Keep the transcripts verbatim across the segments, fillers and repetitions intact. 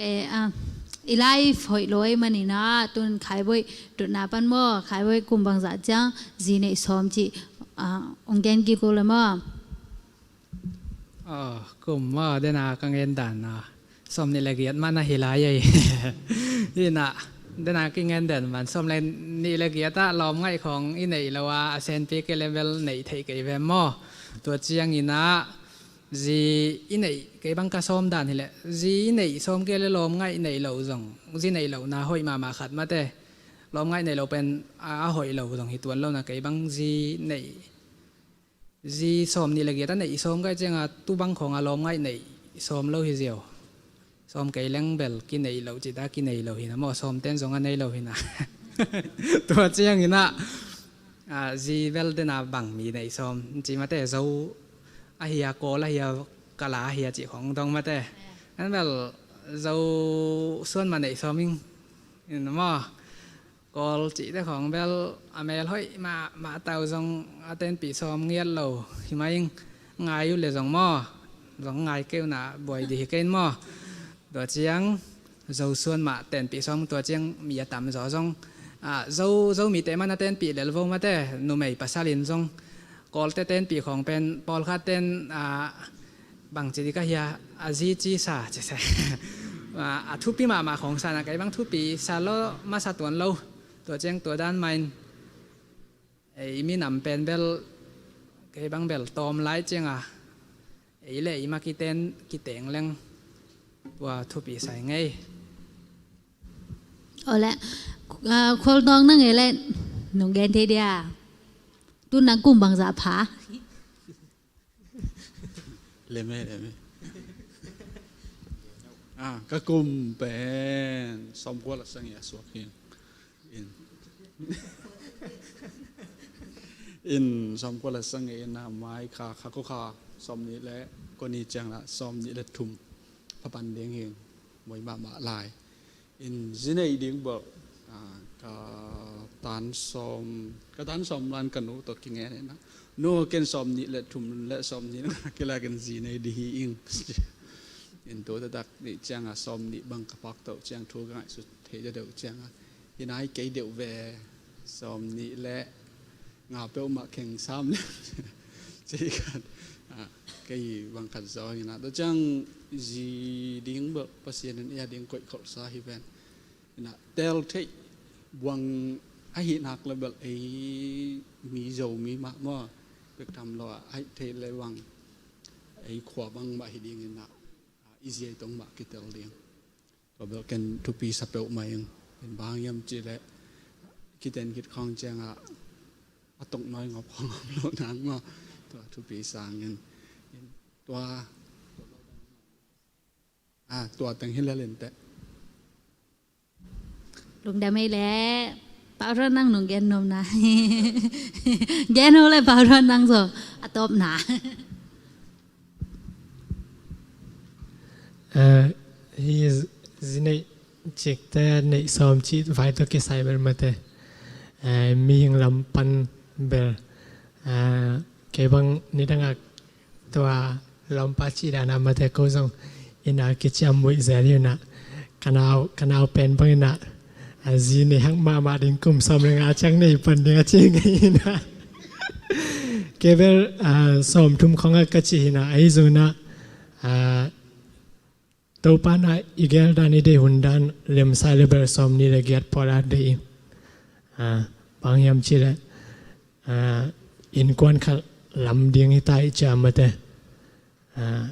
Eh, ah, i life hoih lo ei maninah tun Khaiboih tutna pan maw, Khaiboih kum bangzah ciang zi neih sawm cih, ah, ong gen kik uh le maw? Ah, kum maw, dena ka ngen dan na sawm nih le giat mah na hi lai ei. Hinah, dena ki ngen dan man sawm le nih le giat ah lawm ngaih khawng i neih lo a, a senpi kei le bel neih theih kei ve maw? Tua cianginah zi i neih kei bang ka sawm dan hileh, zi i neih sawm kei le lawm ngaih neih lo zong, zi neih lohna hoih mahmah khat mate. Lawm ngaih neih lo pen a, a hoih lo zong hi tuan lo na, kei bang zi neih, zi sawm nih le giat a neih sawm kai cianga tu bang khawng a lawm ngaih neih sawm lo hi ziau. Sawm kei leng bel ki neih lo cita ki neih lo hina maw, sawm ten zong a nei lo hina. Tua cianginah, ah, zi bel dena bang mi neih sawm ci mate, Zo ahia, Kawl ahia, Kala ahia cih khong dong mate. An bel Zo suan mah neih sawm ing. In maw, Kawl cihte khong bel a mel hoih mah, mah tau zong a tenpih sawm ngiat lo hi mah ing. Ngai uh le zong maw, zong ngai kei uh na buai dih hi kei in maw. Tua ciang Zo suan mah tenpih sawm, tua ciang mi a tam zaw zong, ah, Zo, Zo mite man a tenpih lel vo mate, numei pasal in zong Kawlte tenpih khawng pen pawlkhat ten, ah, bangci dik ahia, a zi ci sa ci se. Ah, a thupi mahmah khawng sa na, kei bang thupi sa lo, masa tuan lo. Tua ciang tua dan main, ei, i minam pen bel, kei bang bel tawm lai cianga ei le ei mah kiten, kiteng leng tua thupi sai ngei. Ole, ah, Khualtawng nang ei le nong gen thei dia. Tu nang kum bangzah pha? Leme, leme. Ah, ka kum pen sawmkua le sagih a suak hi. In, in sawmkua le sagih in a mai kha, kha kua kha sawmnih le kua ni ciang la sawmnih le thum pha pan ding hi. Moi mahmah lai. In zi neih ding bel, ah, ka tan sawm, ka tan sawm lan ka nu tawh kingen in a, nu, ken sawmnih le thum le sawmnih le nga kilakin zi nei dih hi ing. In tu taktak nih cianga sawmnih bang ka phak toh ciang thu ka ngaihsut thei deuh cianga, hi nai kei deuh ve, sawmnih le nga peuhmah kheng sam le cih khat, ah, kei bang khat zaw hi na. Tua ciang zi ding bel Pasian in ei a ding koih kholhsa hi ven. Hi na, tel theih buang ahi nak le bel ei mi Zo mi mah maw, pek tham lo a, ahi theih le bang ei khua bang mah hi ding hi na, i zi ei tong mah kitel ding. Tua bel ken thupi sa peuhmah ing. In bang hiam cih leh kiten khit khawng ciangah a tok nawi ngop khawng om lo nang maw. Tua thupi sangin, in tua, ah, tua teng hi lel inteh. Lungdam ei leh. Pauran nang nong gen nopna. Gen ho leh Pauran nang zong a tawpna. Eh, hi z-, zi neih cikte neih sawm cih vai tawh kisai bel mate. Eh, mihing lam pan bel. Eh, kei bang nidangah tua lawmpa cih dana mate ko zong ina kiciam muih zel hi na. Ka nau, ka nau pen bang ina, a zi nei hak mahmah ding kum sawm le nga ciang nei pan ding a ci ngei hi na. Kei bel, ah, sawm thum khawngah ka ci hi na, ahi zong ina, ah, Topa na i gel dan i deih hun dan lemsai le bel sawm nih le giat pawl a deih i. Ah, bang hiam cih leh, ah, innkuan khat lam ding hi ta i cia mate. Ah,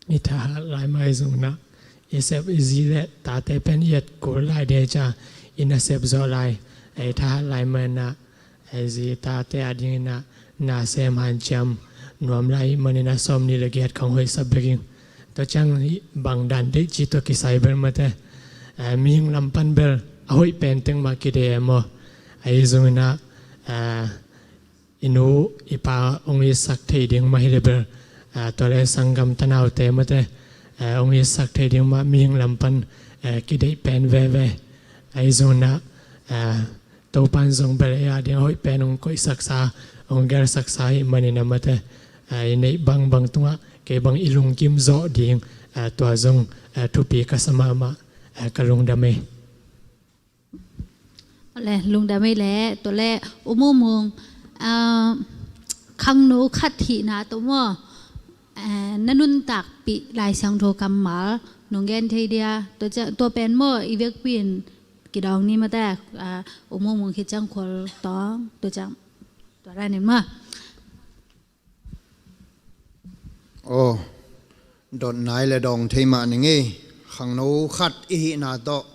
i thahat lai mai zong na, i sep i zi le tate pen i et kul lai dei cia, i nasep zawh lai, i thahat lai mai na, i zi tate a ding ina, na sem hanciam nuam lai i man ina sawm nih le giat khawng hoih sa bek ing. Tua ciang bang dan deih cih tua kisai bel mate. Eh, mihing lam pan bel a hoih pen teng mah kideih e maw. Ahi zong ina, eh, i nu i pa hong itsak thei ding mah hi le bel, ah, tua le sanggam tanaute mate, ah, hong itsak thei ding mah mihing lam pan, ah, kideih pen veve. Ahi zong ina, ah, Topan zong bel ei a ding a hoih pen hong koihsaksa, hong gelsaksa hi man ina mate, ah, i neih bangbang tungah kei bang i lungkim zawh ding, eh, tua zong, eh, thupi ka sa mahmah, eh, ka lungdam ei. Le lungdam ei le, tua le U Mung Mung, ah, khangno khat hihna tawh maw, eh, na nuntakpih Lai Siangtho kammal nong gen thei dia, tua ciang, tua pen maw i vekpi in kidawng ni mate, ah, U Mung Mung khit ciang Khual Tawng, tua ciang tua dan in maw. Aw, dot nai le dawng thei mah ning ei, khangno khat i hihna tawh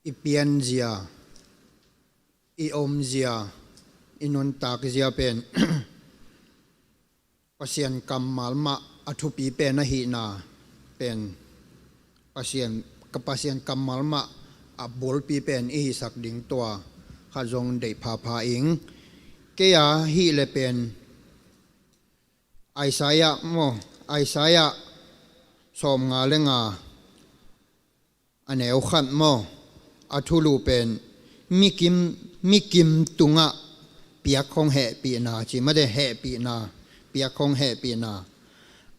i pianzia, i omzia, i nuntakzia pen Pasian kammal mah a thupi pen ahihna pen Pasian, ka Pasian kammal mah a bulpi pen i hisak ding tua khat zong deih phapha ing. Kei a hih le pen Isaiah maw, Isaiah sawmnga le nga, a neu khat maw, a thulu pen mikim, mikim tungah piak hong hehpihna, ci mate, hehpihna, piak hong hehpihna.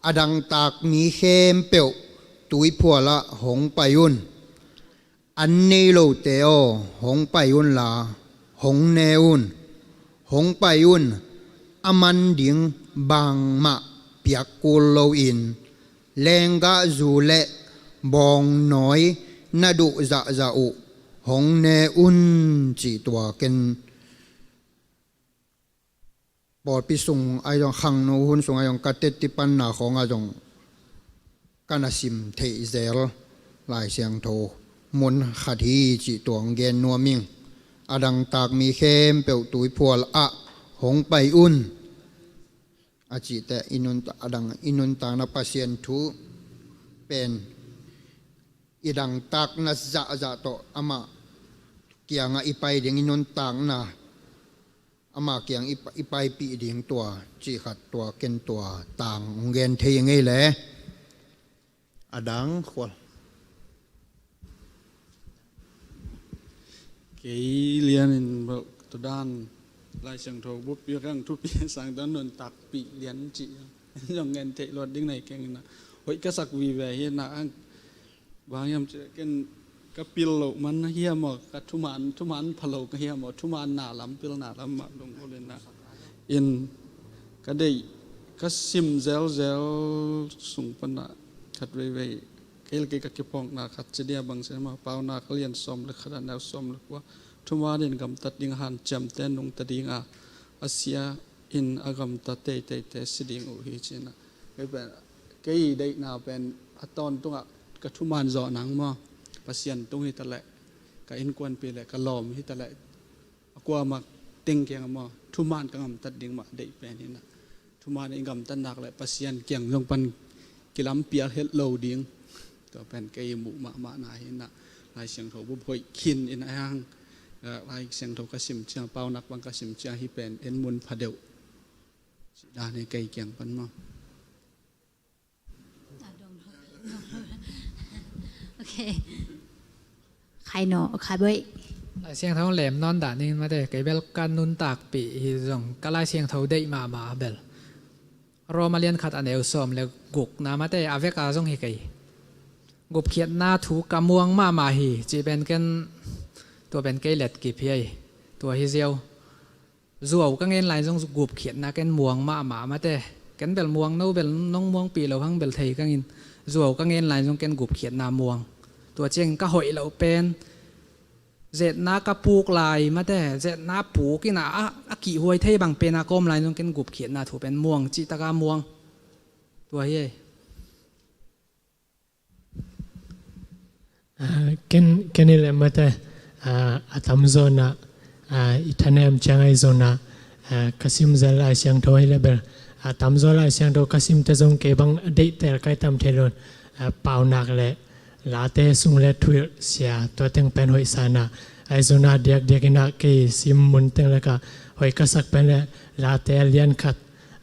A dangtak mi khempeuh tuiphualah hong pai un. An nei lote aw, hong pai unla, hong ne un, hong pai un. A man ding bangmah piak kul loin, lenggahzu le bawngnawi na duh zahzah uh hong ne un, cih tua ken pawlpi sung ai zong, khangno hun sung ai zong ka teti panna khawng a zong ka na sim theih zel Lai Siangtho mun khat hi cih tua hong gen nuam ing. A dangtak mi khempeuh tuiphual ah hong pai un, a cihte i nunta-, a dang i nuntakna Pasian thu pen i dangtakna zahzah tawh amah kiangah i pai ding, i nuntakna amah kiang i pa-, i paipih ding tua cih khat tua ken tua tang hong gen thei ngei le. A dang khual. Kei lianin bel tua dan Lai Siangtho buppi kang thupi sang dan nuntakpih lian cih zong ngen theih luat ding nei keng ina. Hoih ka sak vive hi na ang bang hiam cih ken ka pil loh man hiam aw, ka thuman, thuman pha lo ka hiam aw, thuman na lam pil na lam mah dong ul ina. In ka deih ka sim zelzel sung pana khat veivei kei le kei ka kiphawkna khat ci dia bang sia mah Paunak a lian sawm le khat a neu sawm le kua. Thuman in gamtat ding a hanciamte nungta ding a, a sia in a gamta teiteite si ding uh hi cina. Kei pen, kei deihna pen a tawntungah ka thuman zawh nang maw, Pasian tung hitaleh, ka innkuanpi le ka lawm hitaleh, a kuamah teng kiangah maw thuman ka gamtat ding mah deih pen hi na. Thuman i gamtat nak le Pasian kiang zong pan kilampial het lo ding. Tua pen kei muh mahmah na hi na. Lai Siangtho bup hoih khin in a hang, eh, Lai Siangtho ka sim ciang, Paunak bang ka sim ciang hi pen en mun pha deuh. Ci dan hi kei kiang pan maw. Ok. Khai no, khai boi. Lai Siangtho lem nawn dah ning mate, kei bel ka nuntakpih hi zong ka Lai Siangtho deih mahmah bel. Roma lian khat a neu sawm le gukna mate, a veka zong hi kei. Gupkhiatna thu ka muang mahmah hi, ci pen ken tua pen kei let kip hi ei. Tua hi ziau. Zuau ka ngen lai zong gupkhiatna ken muang mahmah mate. Ken bel muang no bel nong muangpih lo hang bel thei kangin. Zuau ka ngen lai zong ken gupkhiatna muang. Tua ciangin ka hoih loh pen. Zetna ka puk lai mate. Zetna puk ina a, a kihhuai thei bang pena kawm lai zong ken gupkhiatna thu pen muang cihtaka muang. Tua hi ei. Ah, ken, ken i le mate, ah, a tamzawna, ah, i thanem ciang ai zona, ah, ka simzel Lai Siangtho hi le bel, a tamzaw Lai Siangtho ka simte zong kei bang a deihtel kai tam thei lon, ah, Paunak le Late sung le thuilh sia tua teng pen hoih sana, ai zona diakdiak ina kei sim mun teng le ka hoih ka sak pen le Late a lian khat,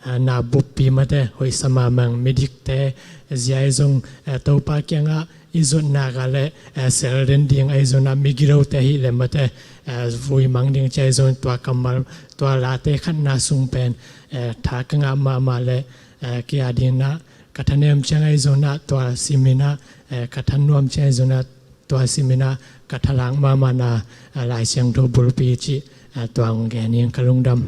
ah, na buppi mate hoih sa mahmah ing. Midikte ziai zong, ah, Topa kiangah i zotnak ah le, ah, sel den ding ai zona migilote hi le mate, ah, vui mang ding ci ai zong tua kammal tua Late khatna sung pen, ah, tha ka ngah mahmah le, Eh, kei a dingin ah ka thanem ciang ahi zongin ah tua simin ah, eh, ka thanuam ciang ahi zongin ah tua simin ah ka thalak mahmahna, eh, Lai Siangtho bulpi cih, eh, tua hong gen ing, ka lungdam.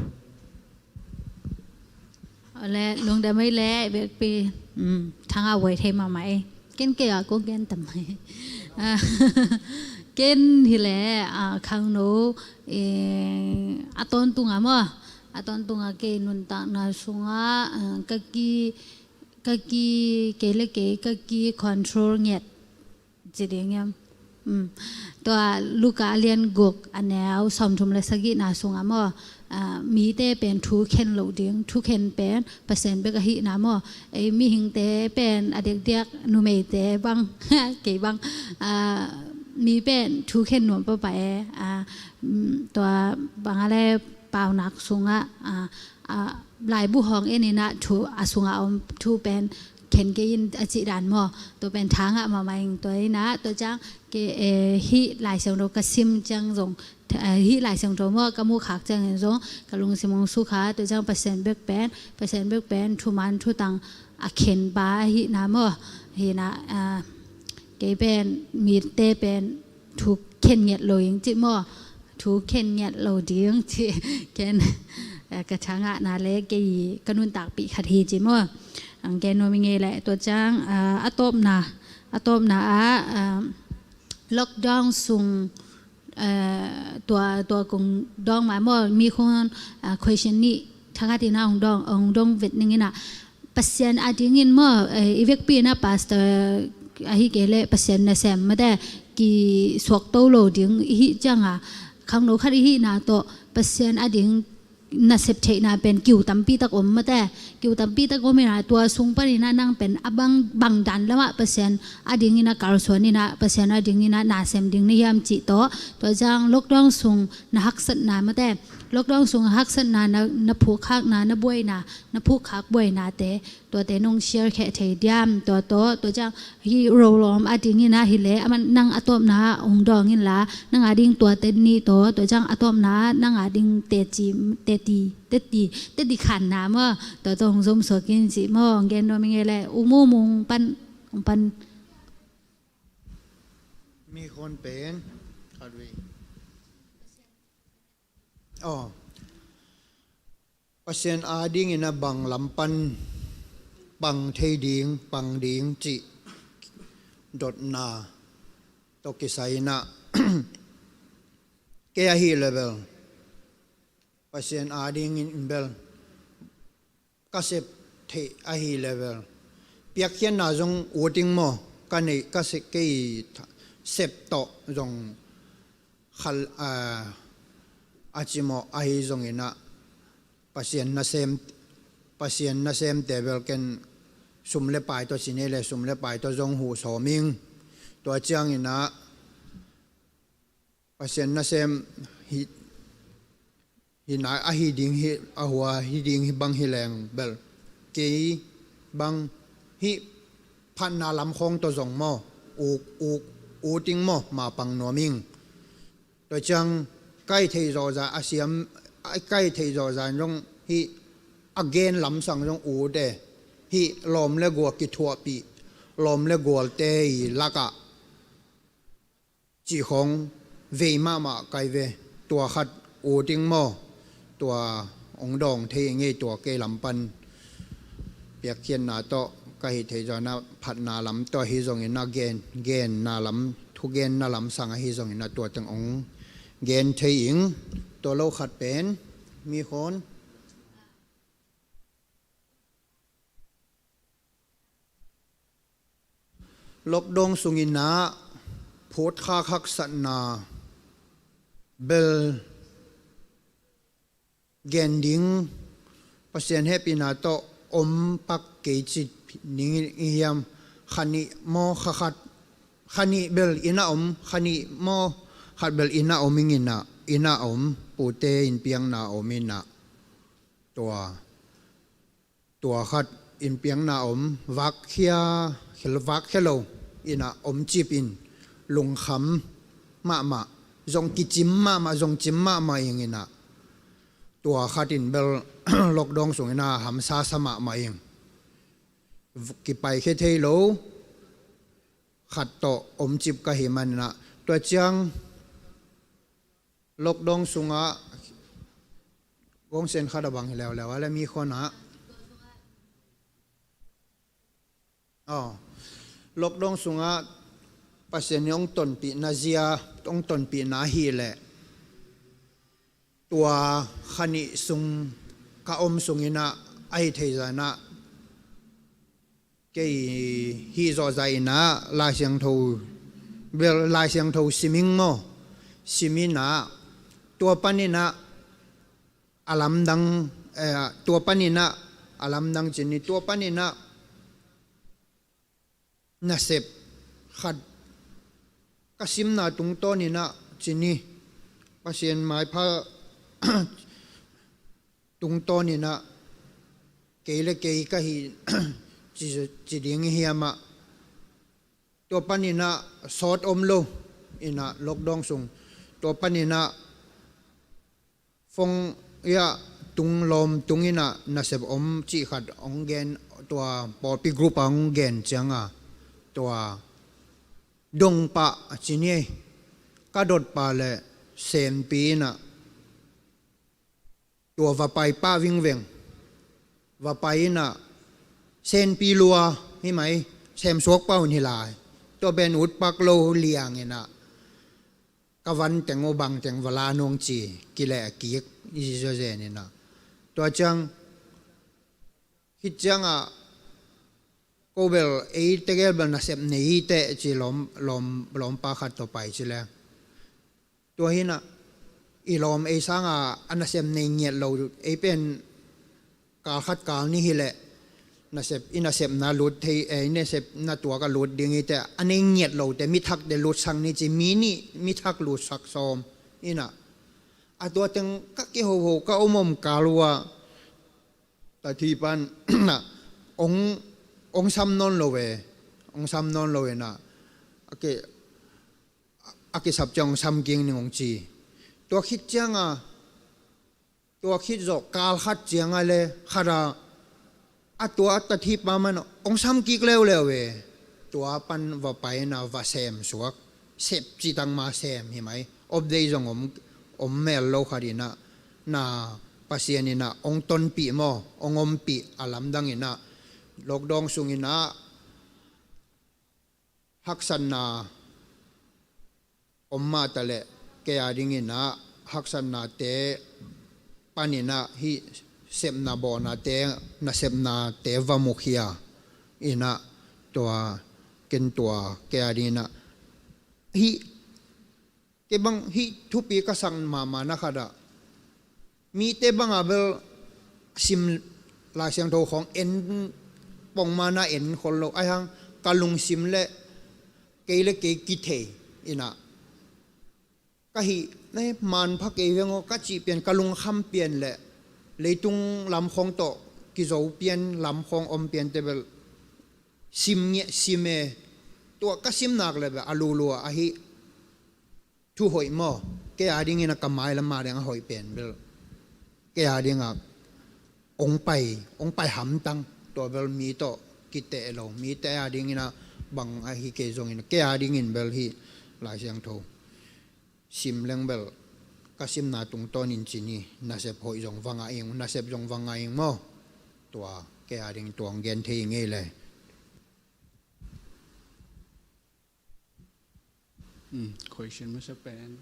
Awle, lungdam ei le, bekpi, um, thanga wai thei mahmah ei. Ken kei a kong gen tam mai. Ah, ken hi le, ah, khangno, eh, a tawntung a maw. A tawntung a kei nuntakna sungah, ah, ka ki, ka ki, kei le kei, ka ki control ngiat ci ding hiam? Um. Tua Luka a lian guk a neu sawmthum le sagihna sungah maw, ah, mite pen thu khen loh ding, thu khen pen Pasian bek ahihna maw, ei mihingte pen a diakdiak numeite bang, kei bang, ah, mi pen thu khen nuam papa e, ah, um, tua bang a le paunak sungah, ah, ah, laibu hong en in ah thu a sungah om thu pen khen kei in a cih dan maw? Tua pen tha ngah mahmah ing. Tua in ah, tua ciang kei, eh, hih Lai Siangtho ka sim ciang zong, eh, hih Lai Siangtho maw, ka muh khak ciangin zong ka lungsim hong sukha. Tua ciang Pasian bek pen, Pasian bek pen thuman thutang a khen pa ahihna maw? Hi in ah, ah, kei pen, mite pen thu khen ngiat lo ing ci maw? Thu khen ngiat lo ding ci. Ken, eh, ka tha ngahna le kei ka nuntakpih khat hi ci maw? Ang gen nuam ing ei le, tua ciang, ah, a tawpna, a tawpna ah, ah, lockdown sung, ah, tua, tua kong dawng ma maw, mi khun, ah, question nih thakhat in ah hong dawng, hong dawng vet ning in ah, Pasian a dingin maw, eh, i vekpi in ah pastor ahi kei le Pasian nasem mate, kisuak to lo ding i hih ciang a, khangno khat i hihna tawh Pasian a ding nasep theihna pen kiu tampi tak om mate, kiu tampi tak om in ah, tua sung pan in ah nang pen a bang, bang dan lamah Pasian a dingin ah kalsuan in ah, Pasian a dingin ah nasem ding na hiam cih tawh, tua ciang lockdown sung na haksatna mate, lockdown sung haksatna, na, na phukkhakna, na buaina, na phukkhak buainate, tuate nong share kheh thei diam, tua tawh, tua ciang hih rolawm a dingin ah hi le, a man nang a tawpna ah hong dawng in la, nang a ding tuate nih tawh, tua ciang a tawpna ah nang a ding teci, teti, teti, teti khanna maw, tua tawh hong zom suak in ci maw, hong gen nuam ing ei le, U Mu Mung pan, hong pan. Mi khon pen, khat vei. Aw. Pasian a dingin ah bang lam pan pang thei ding, pang ding cih dotna tawh kisai in ah kei ahi le bel Pasian a dingin bel ka sep theih ahi le bel piakkhiatna zong ut ing maw, ka neih ka sep, kei sep tawh zong khal, a, a cimawh ahi zongin ah Pasian nasem, Pasian nasemte bel ken sum le pai tawh ci nei le sum le pai tawh zong huh sawm ing. Tua ciangin ah Pasian nasem hi, hi na ahi ding hi, a hua hi ding hi bang hi leng bel kei bang hih phatna lam khawng tawh zong maw, uk, uk, ut ing maw, ma pang nuam ing. Tua ciang kai thei zawza a siam, a kai thei zawza in zong hih a gen lamsang zong ut e, hih lawm le gual kithuahpih, lawm le gualte i lakah cih khawng vei mahmah kai ve. Tua khat ut ing maw, tua hong dawng thei ing ei, tua kei lam pan piakkhiatna tawh ka hih theih zawh in ah phatna lam tawh ahi zongin ah gen, genna lam, thugenna lamsang ahi zongin ah tua teng hong gen thei ing. Tua lo khat pen mi khon lockdown sungin ah phutkhak haksatna bel gen ding, Pasian hehpihna tawh om pak kei ci ning i hiam? Kha nih maw, kha khat, kha nih bel inn ah om, kha nih maw, khat bel inn ah om ing in ah, inn ah om, pute innpiakna om in ah, tua tua khat innpiakna om, vakkhia, khel vakkhia lo in ah om cip in, lungkham mahmah, zong kicim mahmah, zong cim mahmah ing in ah, tua khat in bel lockdown sungin ah hamsa sa mahmah ing. kipai khia thei lo khat tawh om cip ka hi maninah, tua ciang lockdown sungah gongsen khat a bang hi leuleu a le mi khonah, aw, lockdown sungah Pasian in hong tonpihna zia, hong tonpihna hi leh tua khanih sung ka om sunginah a hi thei zanah kei hih zawhzah inah Lai Siangtho, bel Lai Siangtho siming maw, siminah tua paninah a lamdang, eh, tua paninah a lamdang cini, tua paninah nasep khat ka simna tungtawninah cini, Pasian maipha tungtawninah kei le kei ka hi ci, ci ding i hiamah, tua paninah sawt om lo inah lockdown sung, tua paninah phone ia tung lawm tunginah nasep om cih khat hong gen, tua pawlpi group a hong gen cianga tua dongpah a cini ei, ka dotpa le senpi inah tua va pai pah vingveng, va pai inah senpi lua hi mai, semsuak pah un hi lai, tua pen utpak lo lianginah ka van teng uh bang teng va la nuang ci, kileh a kik i zizaw zeninah. Tua ciang khit ciangah ko bel ei tegel bel nasep nei teh ci lawm, lawm, lawmpa khat tawh pai ci le. Tua hinah i lawm ei sanga a nasep nei ngiat lo, ei pen kal khat kal nih hileh nasep, i nasepna lut thei, eh, i nasepna tuak a lut ding hi teh, a nei ngiat lo teh mithak teh lutsak ni ci, mi nih mithak lutsak sawm inah. A tua teng ka kihoho ka om om kal uh ah, tathi pan ong, ong sam nawn lo ve, ong sam nawn lo inah, a ke, a kisap ciang ong sam kik ning ong ci. Tua khit cianga, tua khit zawh kal khat cianga le khat a, a tua a tathi pa man ong sam kik leuleu ve. Tua pan va pai inah va sem suak, sep citang ma sem hi mai. Op dei zong om, om mel lo khat inah, na Pasian inah ong tonpih maw, ong ompih a lamdang inah, lockdown sunginah haksatna om mah taleh kei a dinginah haksatnate paninah hih sepna bawhnate, nasepnate va mukhia inah, tua ken tua kei a dinginah hih, kei bang hih thupi ka sak mahmahna khatah mite banga bel sim, Lai Siangtho khawng en pongmana en khol lo, aihang ka lungsim le kei le kei kithei inah ka hih, ne, manpha kei veng aw ka cih pian, ka lungkham pian le leitung lamkhawng tawh kizo pian, lamkhawng om pian te bel sim ngiah sim e. Tua ka sim nak le bel a lulua ahi thu hoih maw? Kei a dingin a ka mai lam a ding a hoih pen bel kei a ding a ong pai, ong pai hamtang. Tua bel mi tawh kiteh lo, mite a dingin a bang ahi kei zongin kei a dingin bel hih Lai Siangtho sim leng bel ka simna tungtawnin cini, nasep hoih zong va ngah ing, nasep zong va ngah ing maw? Tua kei a ding tua ong gen thei ing ei le. Hmm, question masa pen.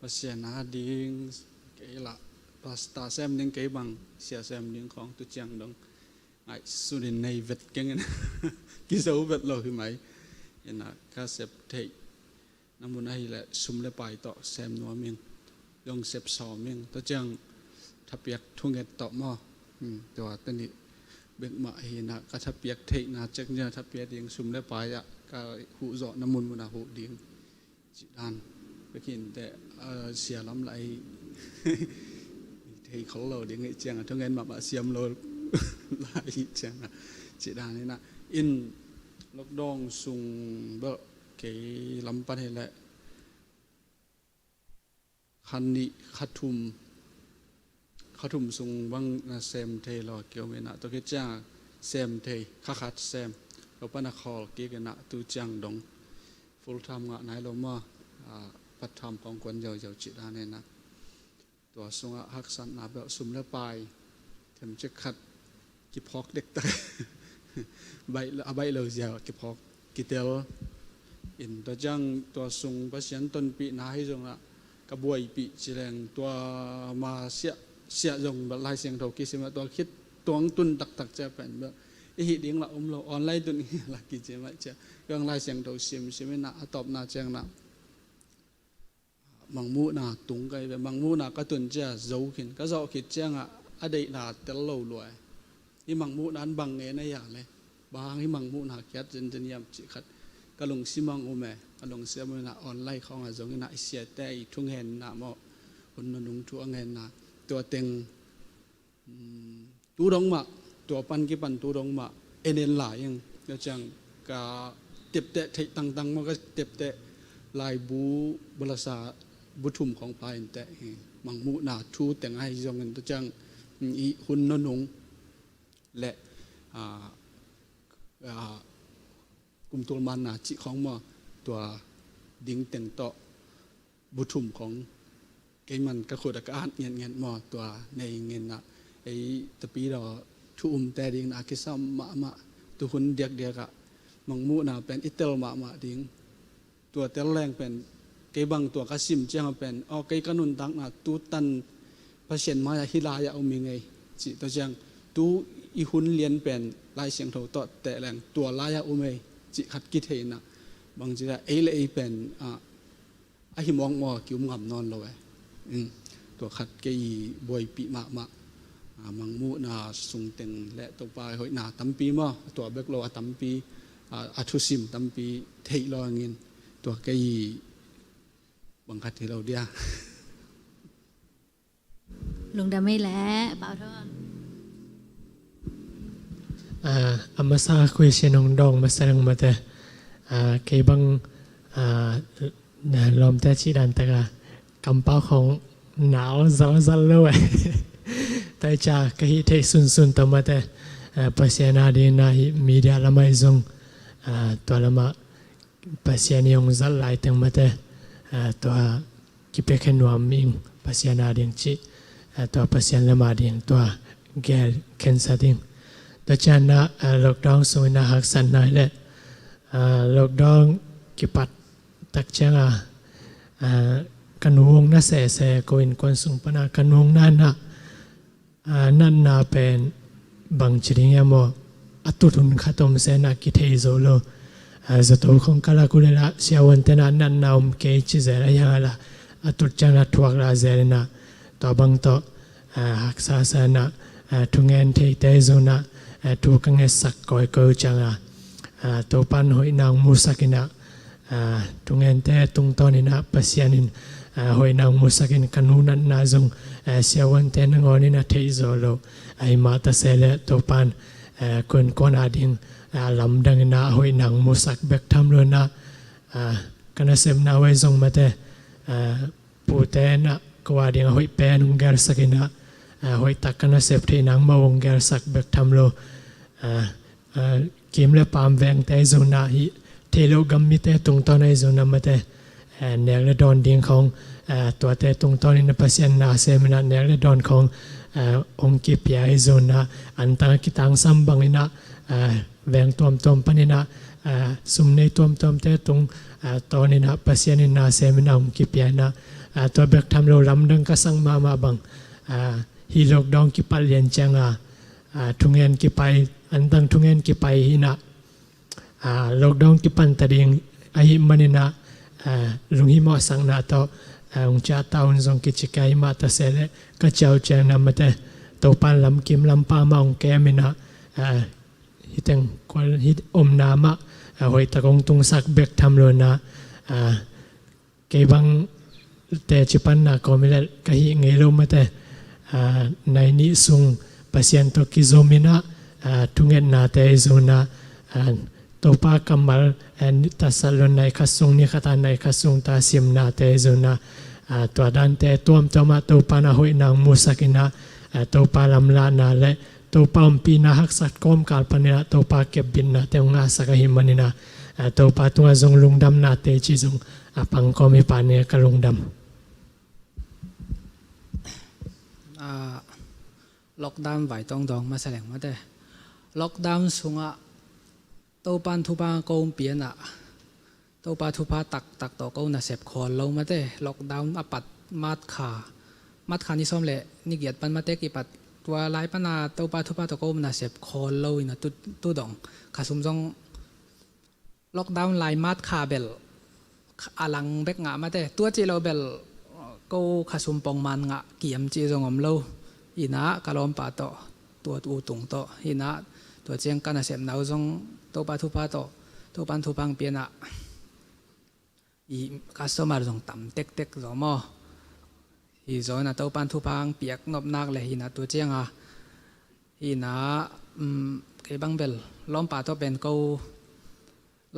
Pasian a ding kei lah, pastor sem ding kei bang, sia sem ding khawng tu ciang dong ngaihsutin nei vet keng in. Kizo vet lo hi mai. Ina ka sep theih na mun ahi leh sum le pai tawh sem nuam ing. Zong sep sawm ing. Tua ciang thapiak thunget tawh maw? Hmm, tua tani bek mah hi na ka thapiak theihna cek nia thapiak ding sum le pai ah ka huh zawh na mun mun a huh ding. Cih dan. Pekin te, ah, sia lam lai thei khol lo ding hi ciang a thungen mahmah siam lo lai hi ciang a. Cih dan hi na. In lockdown sung bel kei lam pan hi leh kha nih, kha thum, kha thum sung bang na sem thei lo kiom inah, tua khit ciangah sem thei, kha khat sem, tua pan a khawl kik inah tu ciang dong full time ngah nai lo maw, ah, part time khawng kuan ziauziau cih dan inah. Tua sungah haksatna bel sum le pai themcik khat kiphawk dektak. Baih lo, a baih lo ziau kiphawk kitel. In tua ciang tua sung Pasian tonpihna hi zongah ka buaipih ci leng tua ma siah, siah zong bel Lai Siangtho kisim ah tua khit tuang tun taktak cia pen bel i hih ding lah um lo, online tun hi lah kici mah cia. Tua Lai Siangtho simsim inah a tawpna ciang nah mangmuhna tung ka hi ve. Mangmuhna ka tun cia zo khin, ka zawh khit ciangah a deihna tel lo luai. Hih mangmuhna in bang ngen a hia le, bang hang hih mangmuhna kiat zenzen hiam cih khat ka lungsim ah um e. Ka lungsim ah um inah online khawngah zong inah i siate i thungenna maw, hun nunung thu a ngenna tua teng, um, tu dong mah, tua pan kipan tu dong mah en en lai ing. Tua ciang ka tepteh theih tangtang maw, ka tepteh laibu balasa bu thum khawng pha inteh hi. Mangmuhna thu teng ahi zongin tua ciang, um, i hun nunung le, ah, ah, kumtul manna cih khawng maw, tua ding teng tawh bu thum khawng keiman ka khut ah ka at ngetnget maw, tua nei ngen ah ei tapidaw thu umte ding na a kisam mahmah. Tu hun diakdiak ah mangmuhna pen i tel mahmah ding. Tua tel leng pen kei bang tua ka sim ciang ah pen, aw, kei ka nuntakna tu tan Pasian mai-ah hih lai-ah um hi ngei cih, tua ciang tu i hun lian pen Lai Siangtho tawh teh leng tua lai-ah um hi cih khat kithei inah, bangci ah ei le ei pen, ah, a hi mawkmawk a ki-um ngam nawn lo e. Tua khat kei buaipih mahmah, ah, mangmuhna sungteng le Topa hoihna tampi maw, a tua bek lo a tampi, ah, a thusim tampi theih lo hangin tua kei bang khat hi lo dia. Lungdam ei leh, Pau Thawn. Ah, a masa question hong dawng masa ding mate. Ah, kei bang, ah, lawmte cih dan tak a kampau khawng nau zalzal lo eh. Tua hi ciang ka hih theih sunsun tawh mate. Ah, Pasian a ding na hih media lamah i zong, ah, tua lamah Pasian i hong zat lai teng mate, ah, tua kipiakhia nuam ing Pasian a ding cih, ah, tua Pasian lam a ding tua gel khensa ding. Tua ciang na, ah, lockdown sungin na haksatna hi leh, ah, lockdown kipat tak ciang a, ah, ka nu hong na sese, ko innkuan sung pan a ka nu hong na na, ah, natna pen bangci ding hiam aw, a tut hun khat om se na kithei zo lo. Ah, zato khawng ka lak uh leh lah siavuante na natna om kei ci zel a hiang a lah a tut ciang na thuak lah zel inah tua bang tawh, ah, haksa sa inah, ah, thungen theite zong na, ah, thu ka ngetsak kawikawi uh ciang a, ah, Topan hoihna hong musak inah, ah, thungente tungtawn inah Pasian in, ah, hoihna hong musak in ka nu natna zong, ah, siavuante nangawn inah theih zo lo. Ahi mah ta se leh Topan, ah, ko innkuan a ding, ah, lamdang inah hoihna hong musak bek tham lo inah, ah, ka nasepna uh ahi zong mate, ah, pute inah ko a ding a hoih pen hong gelsak inah, ah, hoih tak ka nasep theih nang mah hong gelsak bek tham lo. Ah, ah, kim le paam vengte ahi zong na hih theih loh gam mite tungtawn ahi zong na mate, ah, nek le dawn ding khawng, ah, tuate tungtawn inah Pasian na sem inah nek le dawn khawng, ah, hong kipia ahi zong na antang a kitangsam bang inah, ah, veng tuamtuam pan inah, ah, sum nei tuamtuamte tung, ah, tawn inah Pasian in na sem inah hong kipia inah, ah, tua bek tham lo lamdang ka sak mahmah bang, ah, hih lockdown kipat lian ciang a, ah, thungen kipai, antang thungen kipai inah, ah, lockdown kipan ta ding ahih man inah, ah, lunghimawhsakna tawh, ah, hong ciah ta un zong kici ka hi mah ta se leh ka ciah uh ciang na mate Topan lamkim lampa mah hong kem inah, ah, hih teng kual hih omna mah, ah, hoih tak hong tungsak bek tham lo inah, ah, kei bang teci panna kawm hi leh ka hih ngei lo mate, ah, nai nih sung Pasian tawh kizom inah, ah, thungetnate ahi zong na, ah, Topa kammal, ah, tasat lo nai khat sung ni khat a nai khat sung ta simnate ahi zong na, ah, tua dante tuamtuam ah Topan a hoihna hong musak inah, Topa lamlahna le Topa ompihna haksat kawmkal panin ah Topa kepbitnate hong ngahsak ahih manin ah, Topa tungah zong lungdamnate cih zong a pangkawm hi pah ni, ka lungdam. Lockdown vai tawng dawng masa leng mate. Lockdown sungah Topan thupha ko pian ah, Topa thupha taktak tawh ko nasep khawl lo mate. Lockdown a pat March kha, March kha ni sawm le ni giat pan mate kipat, tua lai pana Topa thupha tawh ko nasep khawl lo in ah tu, tu dong kha sum zong lockdown lai March kha bel a lang bek ngah mate. Tua cih lo bel ko kha sum pongman ngah kiam cih zong om lo. Inah ka lawmpa tawh, tua u tung tawh, inah tua ciang ka nasepna uh zong Topa thupha tawh, Topan thupha hong pian ah, i customer zong tam tektek zaw maw. Hi zaw inah Topan thupha hong piak nop nak le inah tua ciang a, inah, um, kei bang bel lawmpa tawh pen ko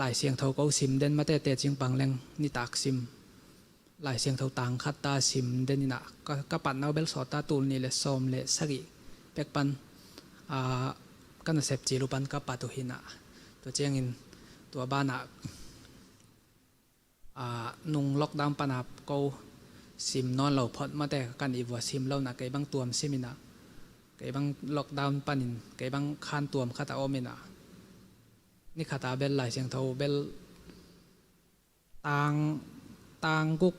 Lai Siangtho ko sim den mate, tecing pang leng nitak sim. Lai Siangtho tang khat ta sim den inah ka, ka patna uh bel sawt ta, tul nih le sawm le sagih pek pan, ah, ka nasep cil uh pan ka pat uh inah. Tua ciangin tua banah, ah, nung lockdown pana ko sim nawn lo phot mate, kan i vua sim lo inah kei bang tuam sim inah, kei bang lockdown panin kei bang khan tuam khat a om inah, ni khat a bel Lai Siangtho bel tang, tang guk,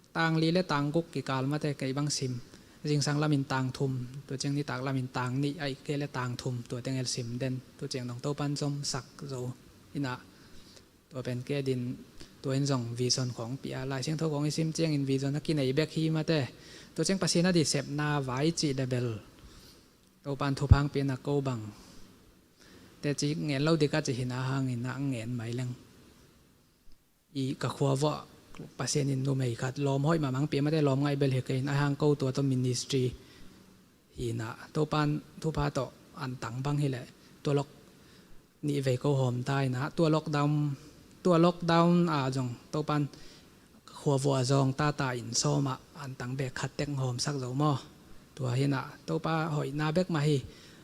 tang li le tang guk kikal mate kei bang sim. Zingsang lamin tang thum, tua ciang nitak lamin tang nih, ahih kei le tang thum, tua teng el sim den, tua ciang dong Topan zom sak zo inah. Tua pen kei din, tua in zong vision khawng pia, Lai Siangtho khawng i sim ciangin vision a kinei bek hi mate. Tua ciang Pasian a di sepna vai cih le bel Topan thupha hong pian ah ko bang teci ngen lo dik a ci hi na hangin ah ngen mai leng. I ka khua vuah Pasian in numei khat lawm hoih mahmah hong pia mate, lawm ngaih bel hi kei in, a hang ko tua tawh ministry hi inah Topan thupha tawh antang bang hileh tua lok nih vei ko hawm ta inah, tua lockdown, tua lockdown ah zong Topan khua vua zawng tata in sawmah antang bek khat tek hawmsak zo maw. Tua hi inah Topa hoihna bek mah hi.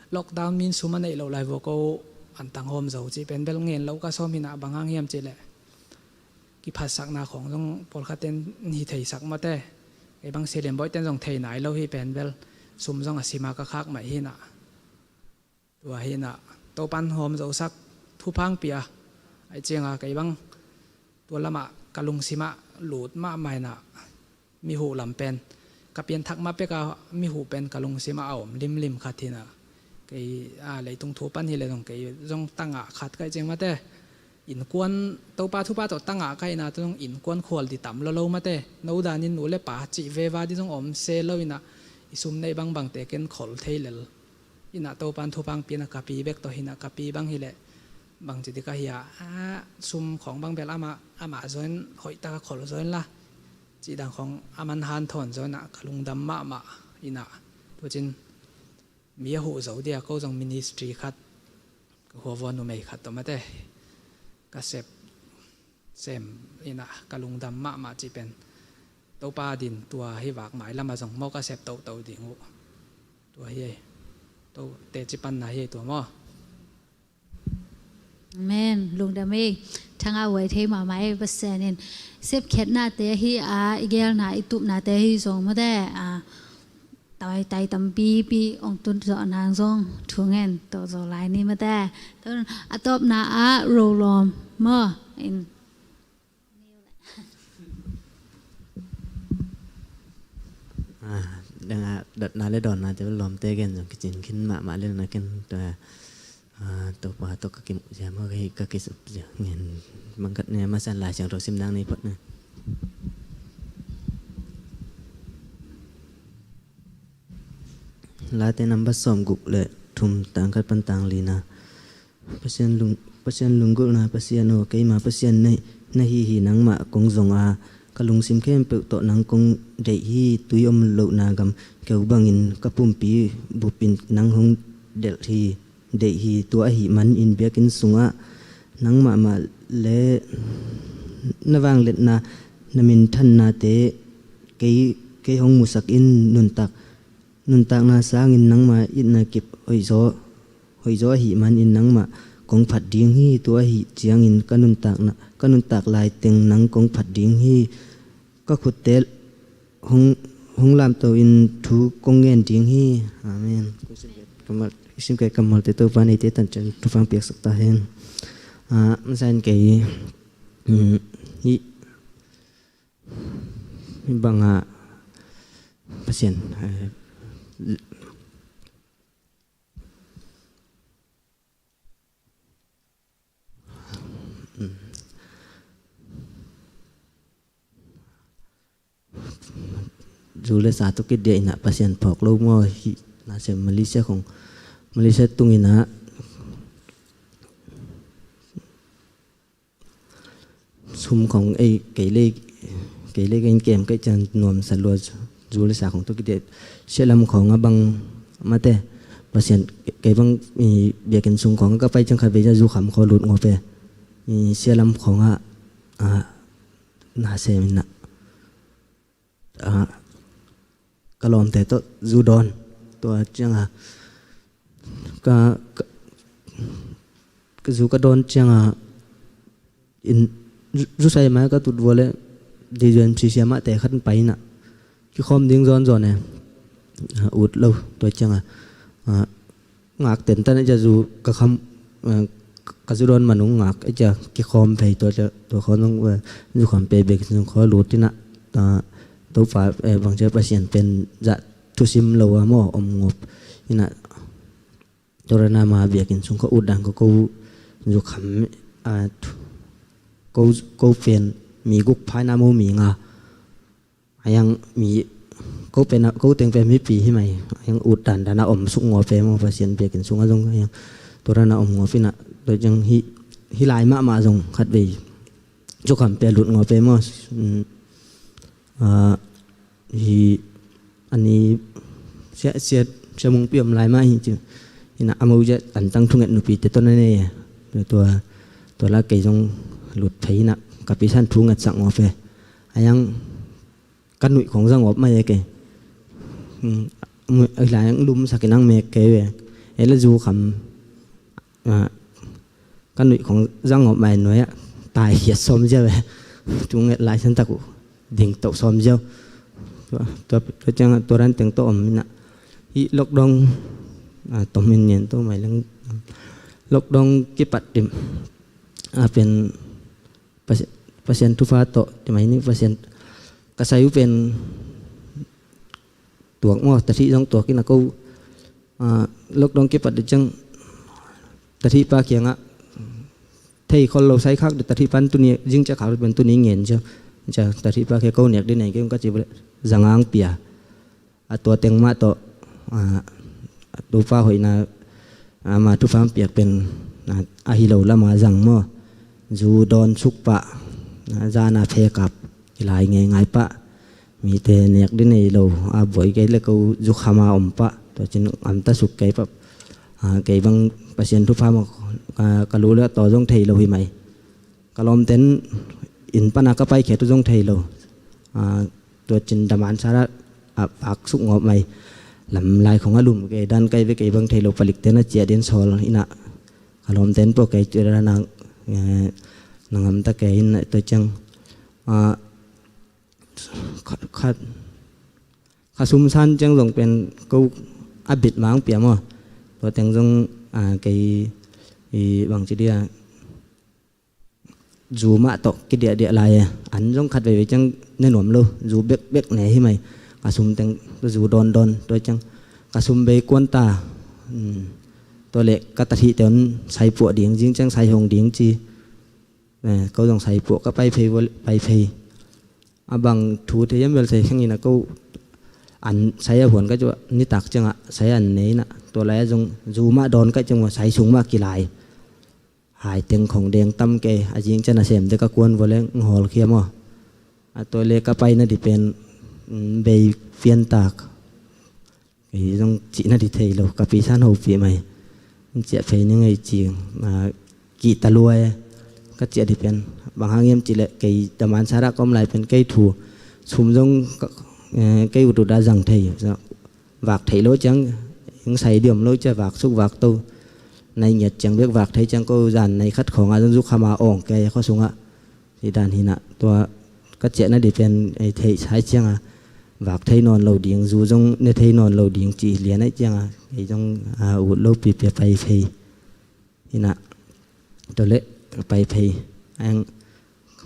Lockdown min sum a neih loh lai vua ko antang hawm zo cih pen bel ngen lo ka sawm hi inah, bang hang hiam cih leh kiphatsakna khawng zong pawlkhat ten hi theisak mate. Kei bang Sialian Bawi ten zong thei nai lo hi pen bel, sum zong a sima ka khak mai hi inah. Tua hi inah Topan hawm zosak, thupha hong pia. Ahih cianga kei bang tua lamah ka lungsimah lut mahmah inah, mi huh lam pen ka pianthak ma peka mi huh pen ka lungsimah a om limlim khat hi inah. Kei, a, leitung thu pan hileh zong kei zong tangah khat ka hih ciang mate, innkuan, Topa thupha tawh tangah ka hihna tawh zong innkuan khual di tam lolo mate, no danin nu le pa cih veva di zong om se lo inah, i sum neih bangbangte ken khol thei lel inah Topan thupha hong pian ah ka pi bek tawh hi inah, ka pi bang hileh bangci dik a hi a, a, sum khawng bang bel amah, amah zaw in hoih tak a khol zaw in la, cih dang khawng a man hanthawn zaw inah ka lungdam mahmah inah. Tua cin mi a huh zo dia ko zong ministry khat, ka khua vua numei khat tawh mate ka sep sem inah ka lungdam mahmah cih pen Topa din tua hi vak mailam ah zong maw ka sep toto ding uh. Tua hi ei. To teci panna hi ei tua maw. Amen. Lungdam ei. Thangah huai thei mahmah ei, Pasian in sepkhiatnate hi a, i gelna i tupnate hi zong mate a, tai, tai tampipi hong tun zawh nang zong thu ngen tawh zo lai ni mate. Tun a tawpna ah Rolawm maw in. Ah, dang a datna le dawnna te lawmte gen zong kicin khin mahmah le na ken tua, ah, Topa tawh ka kimuh zia maw, ka hi ka kisuk zia ngen bangkhat ne, masa Lai Siangtho sim dang nei phot na. Late number sawmguk le thum, tang khat pan tang lina. Pasian lung, Pasian lunggulhna Pasian aw, keima Pasian na, na hi hi nangmah kong zong a, ka lungsim khempeuh tawh nang kong deih hi. Tui om lohna gam keu bangin ka pumpi bupin nang hong delh hi, deih hi. Tua ahih manin biakinn sungah nang mahmah le na vangliatna, na minthannate kei, kei hong musak in. Nuntak nuntakna sangin nangma itna kip hoihzaw hoihzaw ahih manin nangmah kong phat ding hi. Tua ahih ciangin ka nuntakna ka nuntak laiteng nang kong phat ding hi. Ka khutte hong hong lamto in thu kong ngen ding hi. Amen. Ka mal ka mal te Topa neite tan ciang thupha piaksak ta hen. Ah, masain kei, mm, hi banga Pasian, eh, zu le sa tu kit dia ina Pasian phawk lo maw hi na se Malaysia khong Malaysia tung ina sum khong ei kei le kei le kei kem kei chan nuam sa lua zu le sa khong tu kit dia sia lam khong a bang mate Pasian kei bang i biakin sung khong ka pai chan kha be zu kham kho lut ngo pe i sia lam khong a a na se min na a ka lawmte tawh zu dawn tua cianga ka ka ka zu ka dawn cianga in zu sai mai ka tut vua le di zuan si sia mah te khat pai na kikhawm ding zawn zawn e ut lo tua cianga ngak ten tan aja zu ka kham ka zu dawn manung ngak aja kikhawm phei tua cia tua khawm nung zu kham pe bek sung khaw lut ina Topa bang cia Pasian pen zah thusim lo a maw om ngop ina tua rana ma biakin sung khaw ut dan ko ko zu kham ko ko pen mi guk phai na mo mi nga Ayang mi ko pen ko teng pen mipi hi mai ayang ut dan dan a om suk ngo pe mo Pasian biakin sunga zong ayang tua dan a om ngo pina tua jang hi hi lai mahmah zong khat vei zu kham pe lut ngo pe mo hi ani sia sia sia mung pi om lai mah hi ci ina amo ja an tang thunget nupi te to na ne tua tua la kei zong lut phei ina ka pisan thunget sak ngo pe ayang ka nuih khong zang op mai e kei lai ang lum sakin ang mek kei ve e la zu kham ka nuih khong zang op mai nuai ah tai hiat sawm zia ve tu nget lai san tak uh ding toh sawm zia tua tua ciang tua ran teng toh om ina i lockdown tom in ngen to mai lang lockdown kipat tim a pen Pasian thupha tawh ti mai ni Pasian ka sai uh pen tuak maw tathih zong tuak ina ko lockdown kipat di ciang tathih pa kiangah thei khol lo sai khak di tathih pan tuni zing cia khak di pen tuni ngen cia cia tathih pa kia ko nek di nei kiang ka ci bale zangang pia a tua teng mah tawh a tupa hoihna ama thupha piak pen a hi lo lama zang maw zu dawn suk pah zana phekap kilai ngeingai pah mite nek di nei lo a buai kei le ko zu khama om pah tua cin amta suk kei pah kei bang Pasian thupha maw ka lu le taw zong thei lo hi mai ka lawmten in pana ka paikhiat uh zong thei lo tua cin daman sara a pak suk ngawp mai lam lai khong a lum kei dan kai ve kei bang thei lo palikten a ciah din sawl ina ka lawmten pawh kei ciah dan a nangamta kei in tua ciang kha sum san ciang zong pen ko a bit mang piam aw tua teng zong kei bang ci dia zu mah tawh kidiahdiah lai e an zong khat veivei ciang ne nuam lo zu bekbek ne hi mai ka sum teng zu dawndawn tua ciang ka sum bei kuanta tua leh ka tathihte un saipuah ding zing ciang saihong ding ci ko zong saipuah ka paiphei paiphei a bang thu thei hiam bel thei khangin a ko an sai a huan ka cu nitak ciangah sai an nei na tua lai a zong zu mah dawn ka ciang sai sung mah kilai hai teng khong deng tam kei a zing cian a sem dek a kuan vua le nghawl khiam aw a tua le ka paina di pen bei piantak kei zong cihna di thei lo ka pisan hopih mai ciah phei ni ngei ci kihta luai ka ciah di pen bang hang hiam cih leh kei taman sarak om lai pen kei thu sum zong kei ut ut a zang thei vak theih lo ciang, ing sai diam lo ciang vak suk vak to. Nai ngiat ciang bek vak thei ciang ko zan nai khat khawng a zong zuk khama awng kei khuasungah. Hi dan hinah tua ka ciahna di pen ei theih sai cianga vak thei nawn lo ding, zu zong ne thei nawn lo ding ci lian aih cianga ei zong a ut lo pipia pai phei. Hinah tole pai phei. Ang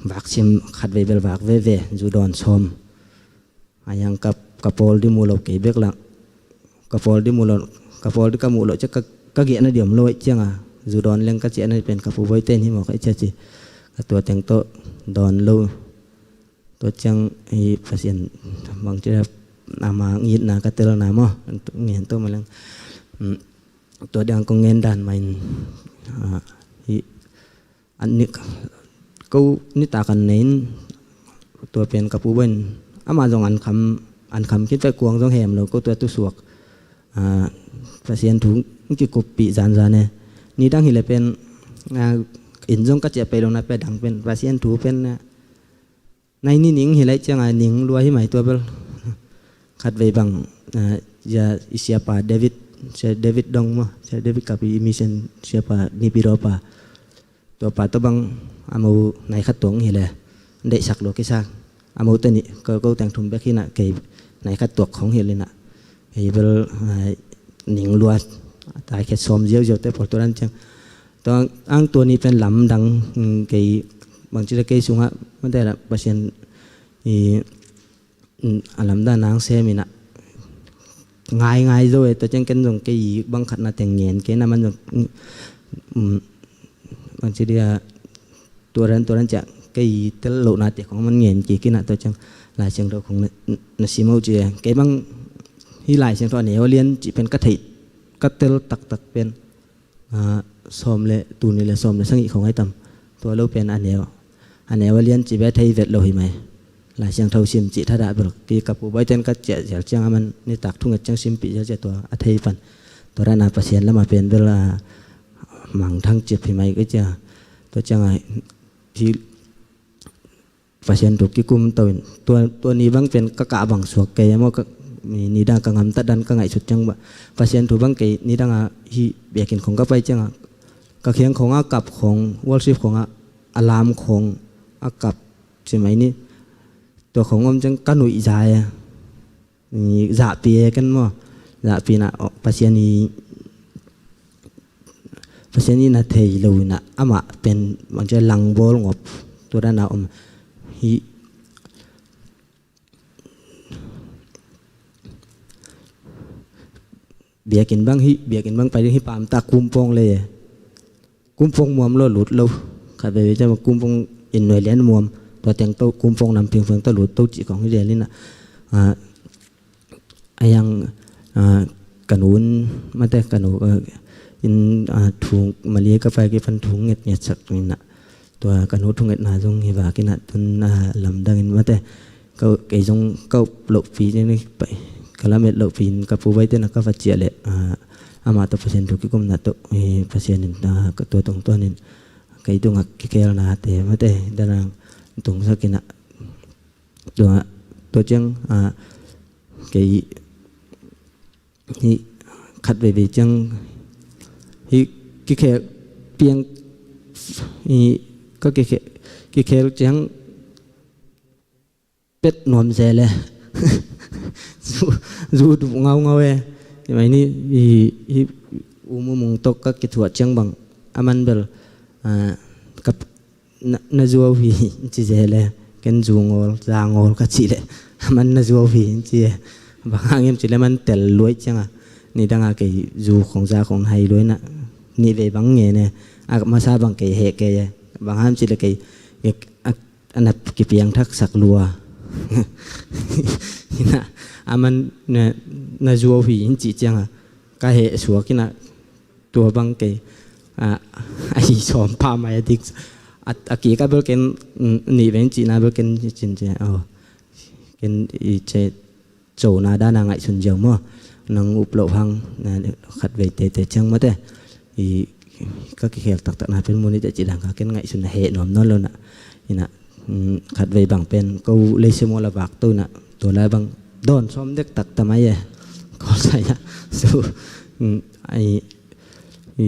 vak sim khat vei bel vak veve zu dawn sawm. Ayang ka, ka pawl di mu lo kei bek la. Ka pawl di mu lo, ka pawl di ka mu lo ciang ka, ka giahna diam lo aih cianga zu dawn leng ka ciahna pen ka pu Bawi ten hi maw ka aih cia ci. Ka tua teng tawh dawn lo. Tua ciang hi Pasian bang ci ama ngitna ka telna maw. Ngen to ma leng. Tua diang kong ngen dan main hi an ni ko nitak an nei in tua pen ka pu Bawi in ama zong an kham, an kham khin pai kuang zong hem lo ko tua tu suak. Pasian thu kikuppih zanzan e. Nidang hileh pen in zong ka ciah pai lo na pe dang pen Pasian thu pen nai ni ning hilai cianga ning lua hi mai tua bel. Khat vei bang i siapa David, sia David dong maw, sia David kapi i mission siapa nipi dawpa. Tua pa tawh bang a mo nai khat tuang hileh deihsak lua kisa. A mo teni ko, ko teng thum bek hinah kei nai khat tuak khong hilinah kei bel ning lua. Taikhiat sawm ziauziau te pawl tua dan ciang tua ang tua ni pen lamdang kei bangci le kei sungah mate la Pasian i a lamdan nang seminah ngaingai zo e. Tua ciang ken zong kei bang khatna teng ngen kei na man zong bangci dia tuaran tuaran ciah kei tel lohna te khong man ngen kei kinah tua ciang Lai Siangtho khong na sim uh ci e. Kei bang hi Lai Siangtho a neu a lian cih pen ka theih ka tel taktak pen sawm le tuni le sawm le sangih khong ai tam. Tua lo pen a neu a neu a lian ci be thei vet lo hi mai. Lai Siangtho sim cih thadah bel ki ka pu Bawi ten ka ciah zial ciang a man nitak thunget ciang simpih zial ciah tua a thei pan. Tua rana Pasian lama pen bel a mangthang cip hi mai ka cia. Tua cianga hi Pasian thu kikum to in tua, tua ni bang pen ka kah bang suak kei a maw, nidang ka ngamtat dan ka ngaihsut ciang ba Pasian thu bang kei nidanga hi biakinn khong ka pai cianga ka khiang khonga kap khong worship khonga a lam khong a kap ci mai ni. Tua khong om ciang ka nuih zai a zahpi e ken maw. Zahpi na Pasian i Pasian i na thei lo ina amah pen bangcia langbawl ngop tua dana om hi. Biakin bang hi, biakin bang pai ding hi pamta kumpawng le kumpawng muam lo lut lo. Kha bebe cama kumpawng in nuai lian muam tua teng to kumpawng nam pingping to lut to cih kong hi lian ina. A yang ka nu in mate ka nu in thu mali ka pai kipan thu nget nget sak ina. Tua ka nu thungetna zong hi vak ina tun lamdang in mate kei zong ka up lohpi ka lamet lohpi in ka pu baite na ka va ciah leh amah tawh Pasian thu kikumna tawh Pasian in ka tua tungtuan in kei tungah kikhelnate mate danang tungsak ina tua tua ciang kei hi khat veve ciang hi kikhel piang hi ka kikhel ciang pet nuam se le zu duh ngaungau e. Mai ni hi umumung tok ka kithuah ciang bang a man bel ka na zuau hi ci ze le ken zu ngawl za ngawl ka cih le a man na zuau hi ci e. Bang hangem ci le man tel luai cianga nidanga kei zu khong za khong hai luai na nih vei bang nge ne a masa bang kei heh kei e. Bang ham ci le kei a na kipiang thak sak lua ina a man na zuau hi in cih cianga ka heh suak ina tua bang kei a hi sawm pha mai a dik a kik a bel ken nih veng cihna bel ken cin ce aw ken i ce cona dana ngaihsun ziau maw nang up loh hang khat vei tete ciang mate i ka kikhel taktakna pen munite cih dang ka ken ngaihsun a heh nuam nawn lo na ina khat vei bang pen ko leise maw la vak to na tua lai bang dawn sawm dek takta mai e. Kholsai ah. So, mm, ai, i,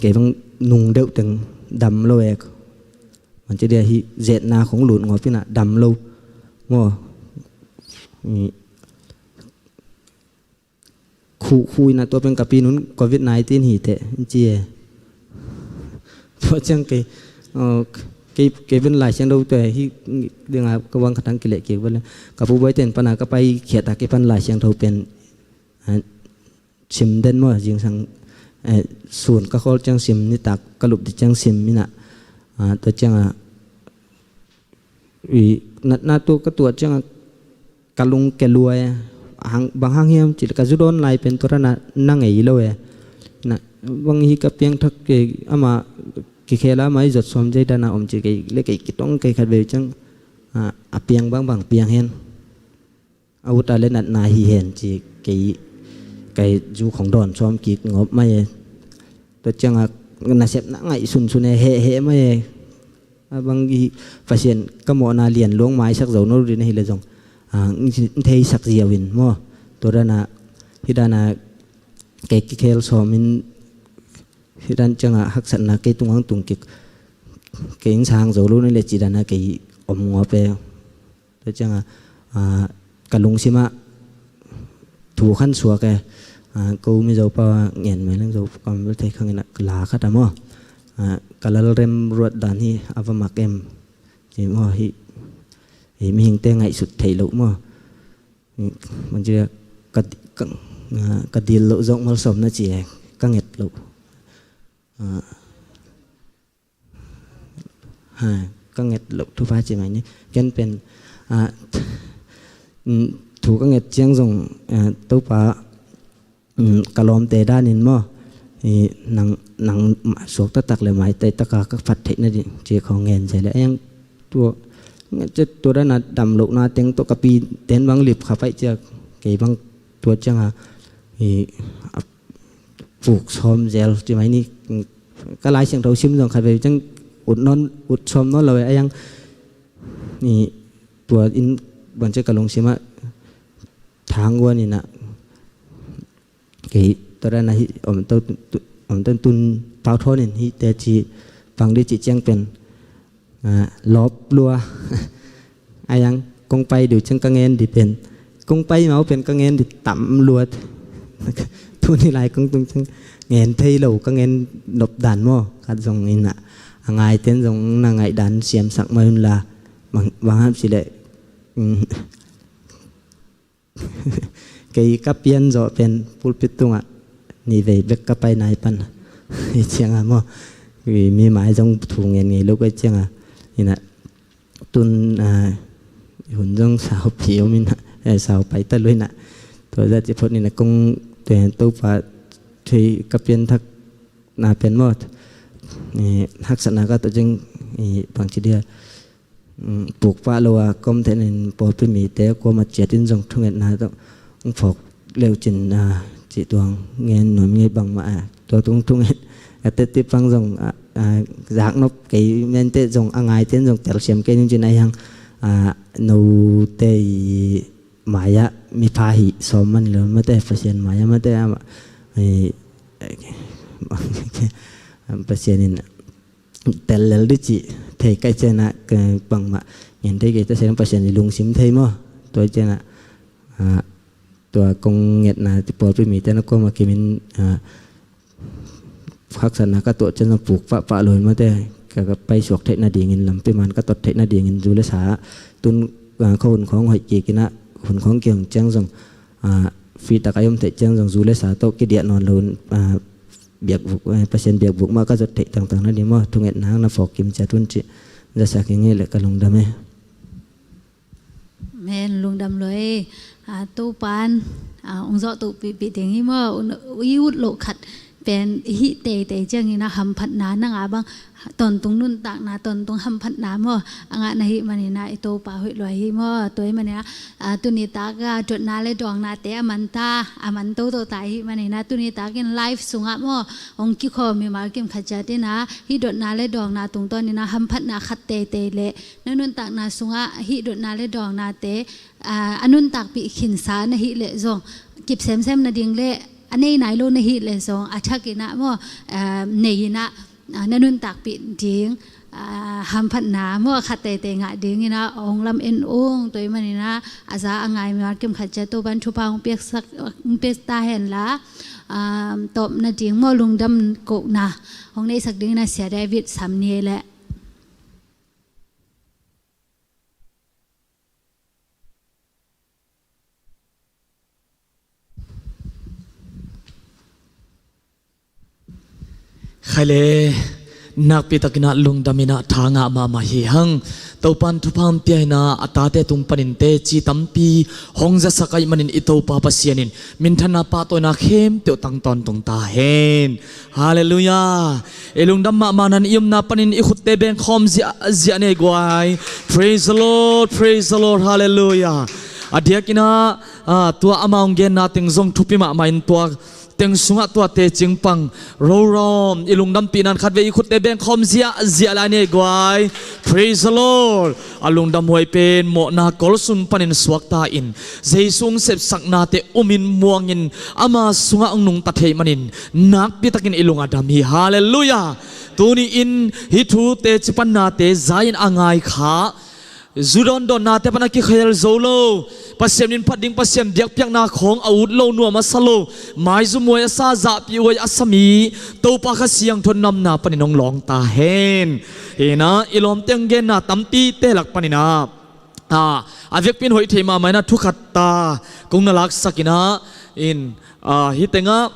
kei bang nung deuh teng dam lo ek. Manci dia hi zetna khong lut ngawp ina dam lo. Maw. I, khu, khu ina tua pen ka pi nun covid nineteen hi teh, ci e. Tua ciang kei, uh, kei, kei pen Lai Siangtho tua hi, dinga ka wang khatang kileh kik bale. Ka pu Bawi ten pana ka pai khiat a kei pan Lai Siangtho pen, uh, sim den maw, zingsang, eh, sun ka khawl ciang sim, nitak ka lup di ciang sim ina, uh, tua ciang a, i, natna tu ka tuat ciang a, ka lung ke lua e, hang, bang hang hiam cih ka zu dawn lai pen tua dana na ngei lo e. Na, bang hi ka piangthak kei ama kikhela ama i zot sawm zei dana om cih kei le kei kitong kei khat vei ciang, a, a piang bang bang piang hen. A ut a le natna hi hen cih kei, kei zu khong dawn sawm kik ngawp mai e. Tua ciang a nasepna ngaih sunsun e, heh heh mai e. A bang hi Pasian ka mawhna lian luang maisak zo no rin ahi le zong, a, n, n theisak ziau in maw. Tua dana, hi dana kei kikhel sawm in, hi dan ciang a haksatna kei tung hang tung kik, kei in sang zo lo ni le ci dana kei om ngawp e. Tua ciang a, a, ka lungsim ah thu khan suak e, a, ko Mizo pa ngen mai leng zo kam bel thei khang ina la khat a maw. A, ka lalrem ruat dan hi a va mak em. Ci maw hi, hi mihingte ngaihsut theih loh maw. Manci dia ka, ka, a, ka dil loh zawk malsawm na ci e, ka nget loh. A, Ha, ka nget loh thupha ci mai ni. Ken pen, a, mm, thu ka nget ciang zong, a, Topa, mm, ka lawmte danin maw. I, nang, nang suak taktak le mai tei taka ka phat theih na ding ci khong ngen zia le. A yang tua, nget ciat tua dana dam lohna teng tua ka pi ten bang lip kha paih ciak kei bang tua ciang a, i, a, puk sawm zel ci mai ni. Ka Lai Siangtho sim zong khat vei ciang ut nawn, ut sawm nawn lo e a yang. Ni tua in bang ciang ka lungsim ah thang guan ina kei tua dana hi om to, tu, om to tun pau thawn in hi te ci pang di ci ciang pen, a, lawp lua. A yang kong pai diu ciang ka ngen di pen, kong pai mau pen ka ngen di tam luat. Tuni lai kong tung ciang ngen thei lo ka ngen nop dan maw. Khat zong ina, a ngai ten zong na ngaih dan siamsak mai un la. Bang, bang hap si le, mm, kei ka pian zawh pen pulpit tungah nih vei bek ka pai nai pan. Hi ciang a maw. Mi mai zong thu ngen ngei lo ka hi ciang a. Ina tun, a, hun zong saupi om ina, eh, sau pai ta lo ina. Tua zah ci phot ina kong, tua Topa thei ka pianthak na pen maw. Eh, haksatna ka tawh ciang, eh, bang ci dia. Mm, puk pah lo a kom theihna in pawlpi mite kuamah ciatin zong thungetna tawh hong phawk leucin, a, cih tuang ngen nuam ngei bangmah a, tua tung thunget a teti pang zong, a, a, zaknop kei mente zong a ngaite in zong telsiam kei ning cin a hiang, a, note i mai-ah mipha hih sawm man lo mate, Pasian mai-ah mate, a, i, Pasian in tel lel di cih thei kai cianah, ka bangmah ngen thei kei ta siang Pasian i lungsim thei maw? Tua cianah, a, tua kong ngetna ti pawlpi mite na kuamah kimin, a, haksatna ka tuah cianah puk pahpah lo in mate, ka, ka paisuak theih nadingin lampi man ka tot theih nadingin zu le sa tun, a, khuahun khawng hoih kikinah hun khawng kihong ciang zong, a, free tak a i om theih ciang zong zu le sa tawh kidiah nawn lo in, a, biakvuk, eh, Pasian biakvuk mah ka zot theih tangtang nading maw, thungetna hang na phawk kim ciat un cih zasak hi ngei leh ka lungdam e. Men lungdam lo e. A, Topan, a, ong zawh tohpihpih ding hi maw, i ut loh khat pen i hih teitei ciangin ah hamphatna na ngah bang, tawntung nuntakna, tawntung hamphatna maw, a ngah na hih manin ah i Topa hoih lua hi maw. Tua ahih manin ah, a, tuni tak a dotna le dawngnate a man ta, a man toto ta ahih manin ah, tuni takin live sungah maw, hong kikhawm mimal kim khat ciat in ah, hih dotna le dawnna tungtawnin ah hamphatna khat teitei le na nuntakna sungah hih dotna le dawnnate, a, a nuntakpih khinsa na hih leh zong, kip semsem nading le a nei nai lo na hih leh zong, a thakin ah maw, a, nei in ah, a, na nuntakpih ding, a, hamphatna maw, khat teitei ngah dingin ah hong lam en ung. Tua ahih manin ah a za a ngai mimal kim khat ciat Topa'n thupha hong piaksak, hong piak ta hen la, a, tawpna ding maw, lungdam kohna hong neihsak dingin ah Sia David sam ni ei leh. Khai le, nakpi takin ah lungdam in ah tha ngah mahmah hi hang. Topa'n thupha hong pia in ah a tate tung panin teci tampi hong zasak ahih manin i Topa Pasian in minthanna, pahtawina khempeuh tang tawntung ta hen. Halleluiah. I lungdam mahmah na, i omna panin i khutte bengkhawm ziahziah ni ei guai. Praise the Lord, praise the Lord, halleluiah. A diakin ah, a, tua amah hong genna teng zong thupi mahmah in, tua teng sungah tua teci pang, rorom, i lungdampihna in khatvei i khutte bengkhawm ziahziah lai ni ei guai. Praise the Lord. A lungdam huai pen mawhna kol sung panin suakta in, Jesu hong sepsaknate umin muangin ama sungah hong nungta thei manin nakpi takin i lung a dam hi. Halleluiah. Tuni-in hih thu teci pannate za-in a ngai kha, zu dawndawnnate pan a kikhel zo lo, Pasian min phat ding, Pasian biakpiakna khawng a ut lo, nuam a sa lo, maizum huai a sa, zahpih huai a sa mi, Topa Kha Siangtho in namna panin hong lawng ta hen. Hi in ah i lawmte hong genna tampite lak panin ah, a, a vekpi in hoih thei mahmah in ah thu khat ta kong na laksak in ah, in, a, hih tengah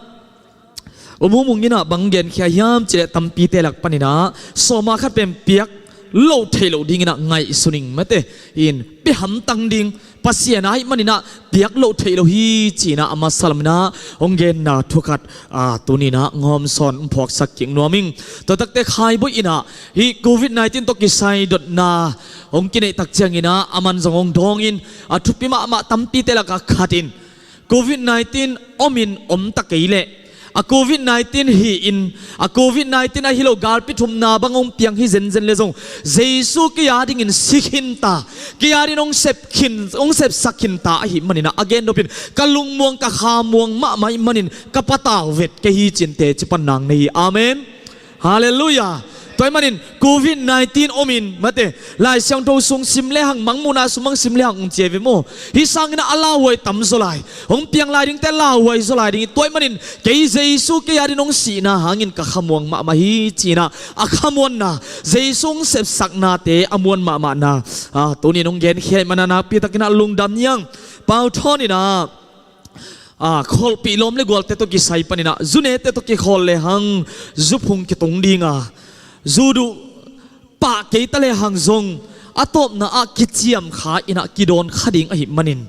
U Mung Mung in ah bang genkhia hiam cih leh, tampite lak panin ah sawma khat pen piak loh theih loh dingin ah ngaihsun ing, mate, in pia hamtang ding, Pasian ahih manin ah piak loh theih loh hi ci-in ah a masa lamin ah hong genna thu khat, a, tuni-in ah hong hawmsawn, hong phawksak kik nuam ing. Tua tak teh Khai Bawi in ah hih Covid nineteen tawh kisai dotna hong kineih tak ciangin ah aman zong hong dawngin, a, thupi mahmah tampite lakah khat in, Covid nineteen omin om ta kei leh, a, Covid nineteen hi-in, a, Covid nineteen ahi lo galpi thumna bang hong piang hi zenzen leh zong, Jesu kei a dingin si khin ta, kei a dingin hong sep khin, hong sepsak khin ta ahih manin ah, a gen nopin ka lungmuang, ka khamuang mahmah ahih manin ka patau vet kei hi ci-in teci panna hong nei hi. Amen. Halleluiah. Tua ahih manin Covid nineteen omin, mate, Lai Siangtho sung sim lehang, Mangmuhna sung bang sim lehang hong ci ei ve maw. Hih sangin ah a lauhuai tam zaw lai, hong piang lai dingte lauhuai zaw lai ding hi. Tua ahih manin kei Jesu kei a dingin hong sihna hangin ka khamuang mahmah hi ci-in ah, a khamuanna, Jesu hong sepsaknate a muan mahmahna, a, tuni-in hong genkhia ahih manin ah nakpi takin ah lungdam hi hang. Pau Thawn in ah, a, kholhpih lawm le gualte tawh kisai panin ah, zu nete tawh kikhawl lehang zu phung kitung ding a, zu duh pah kei ta lehang zong a tawpna ah kiciam kha in ah kidawn kha ding ahih manin,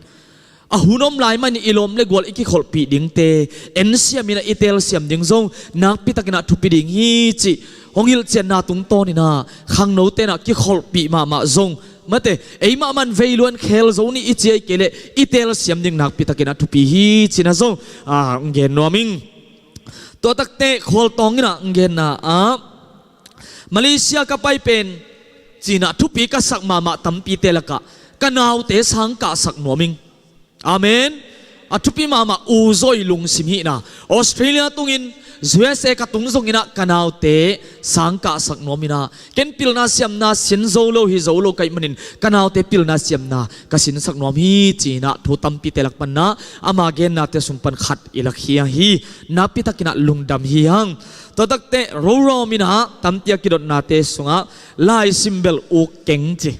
a hun om lai manin i lawm le gual i kikholhpih dingte ensiam in ah i teelsiam ding zong nakpi takin ah thupi ding hi cih hong hilhcianna tungtawnin ah khangnote in ah kikholhpih mahmah zong, mate, ei mahmah in vei luan khel zo ni i ci ahih kei leh i teelsiam ding nakpi takin ah thupi hi ci-in ah zong, a, hong gen nuam ing. Tua tak teh Khualtawng in ah hong genna ah, Malaysia ka pai pen ci-in ah thupi ka sak mahmah tampite lakah ka naute sang kahsak nuam ing. Amen. A thupi mahmah, U Zawi lungsim hihna. Australia tungin, U S A ka tung zongin ah ka naute sang kahsak nuam in ah, ken pilna siamna sin zo lo hi zo lo ka hih manin ka naute pilna siamna ka sinsak nuam hi ci-in ah thu tampite lak panin ah ama gennate sung pan khat i lakhia hi. Nakpi takin ah lungdam hi hang. Tua tak teh Rorom in ah tampi a kidotnate sungah lai sim bel uk keng ci.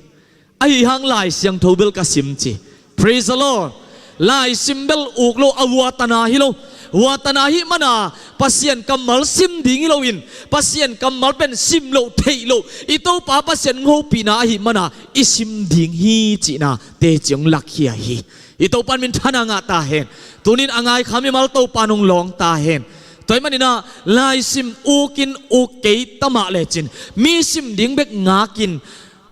Ahi hang Lai Siangtho bel ka sim ci. Praise the Lord. Lai sim bel uk lo, a huatana hi lo. Huatana ahih manin ah Pasian kammal sim ding hi loin, Pasian kammal pen sim loh theih loh, i Topa Pasian hong hopihna ahih manin ah i sim ding hi cihna teci hong lakhia hi. I Topa in minthanna ngah ta hen. Tuni-in a ngai kha mimal Topa in hong lawng ta hen. Tua ahih manin ah laisim ukin uk kei ta mah lecin, mi sim ding bek ngakin,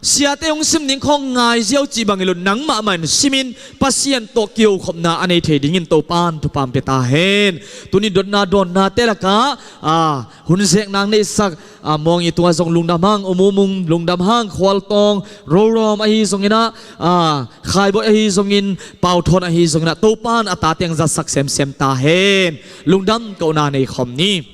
siate hong sim ding khawng ngai ziau cih bangin lo, nangmah mah in simin Pasian tawh kihokhopna a nei thei dingin Topa'n thupha hong pia ta hen. Tuni dotna dawnnate lakah, a, hun zek nang neihsak, a, Muang i tungah zong lungdam hang, U Mu Mung lungdam hang, Khual Tawng, Rorom ahi zongin ah, a, Khai Bawi ahi zongin, Pau Thawn ahi zongin ah, Topa'n a tate hong zatsak semsem ta hen. Lungdam kohna nei khawm ni.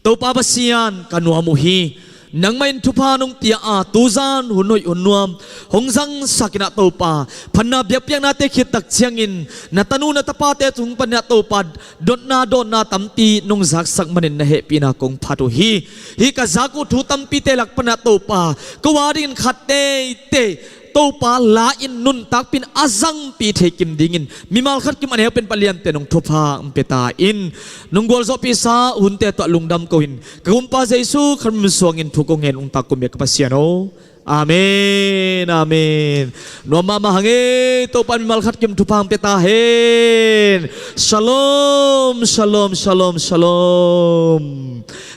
Topa Pasian, ka nuam uh hi. Nangmah in thupha nong pia a, tuzan hun hoih hun nuam hong zangsak in ah Topa, phatna biakpiaknate khit tak ciangin na tanu na tapate tung panin ah Topa, dotna dawnna tampi nong zaksak manin na hehpihna kong phat uh hi. Hih ka zak uh thu tampite lak panin ah Topa, ko a dingin khat teitei Topa la-in nuntakpih in a zangpih thei kim dingin mimal khat kim a neu pen Palian pen nong thupha hong pia ta in, nong gualzawhpihsa hunte tawh lungdam ko-in, ka Gumpa Jesu Khrih min suangin thu kong ngen ung ta, kum bek ka Pasian aw. Amen, amen. Nuam mahmah hang ei, Topa'n mimal khat kim thupha hong pia ta hen. Shalom, shalom, shalom, shalom.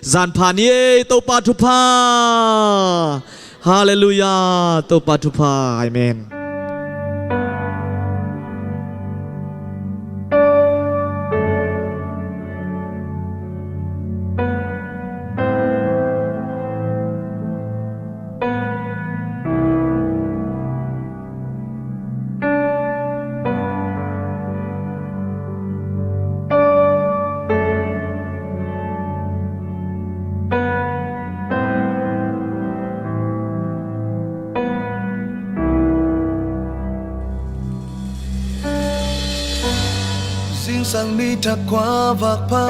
Zan pha ni ei, Topa thupha. Halleluiah, Topa thupha. Amen. Zingsang ni thak khua vak pha.